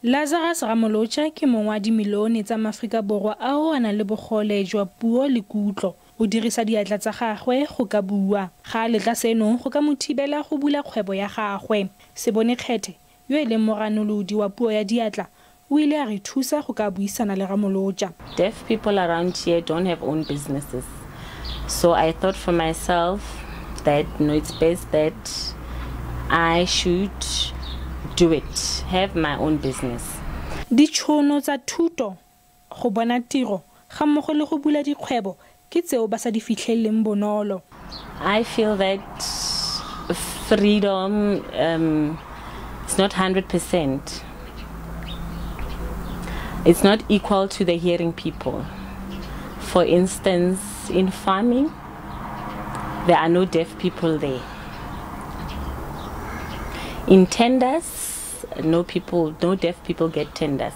Lazarus Ramolotša ke mongwe wa dimilione tsa maAforika Borwa ao a nang le bogole jwa puo le kutlo. O dirisa diatla tsa gagwe go ka bua. Ga a letla seno go ka mo thibela go bula kgwebo ya gagwe. Sebone Kgethe, yo e leng moranolodi wa puo ya diatla, o ile a re thusa go ka buisana le Ramolotša. Deaf people around here don't have own businesses. So I thought for myself that no, it's best that I should do it, have my own business. Ditšhono tsa thuto, go bona tiro, ga mmogo le go bula dikgwebo ke tseo ba sa di fitlheleleng bonolo. I feel that freedom is not 100%. It's not equal to the hearing people. For instance, in farming, there are no deaf people there. In tenders, no deaf people get tenders.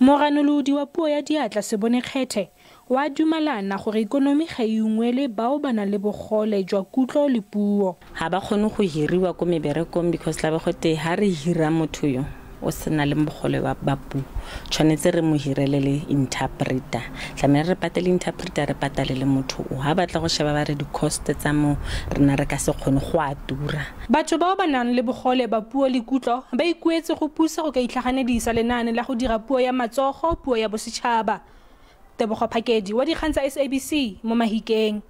Moranolodi wa puo ya diatla Sebone Kgethe wa dumalana gore ikonomi ga e ungwele bao ba nang le bogole jwa kutlo le puo. Ga ba kgone go hiriwa ko meberekong because tla be gote ha re hira motho yo o sena le bogole ba puo, tshwanetse re mo hirele le interpreter, tlamehile re patele interpreter, re patale le motho o. Ha batla go sheba ba re di-cost tsa mo rena re ka se kgone go a tura. Batho bao ba nang le bogole ba puo le kutlo ba ikuetse go puso go ka itlhaganedisa lenaane la go dira puo ya matsogo puo ya bosetšhaba. Tebogo Phakedi wa dikgang tsa SABC mo Mahikeng.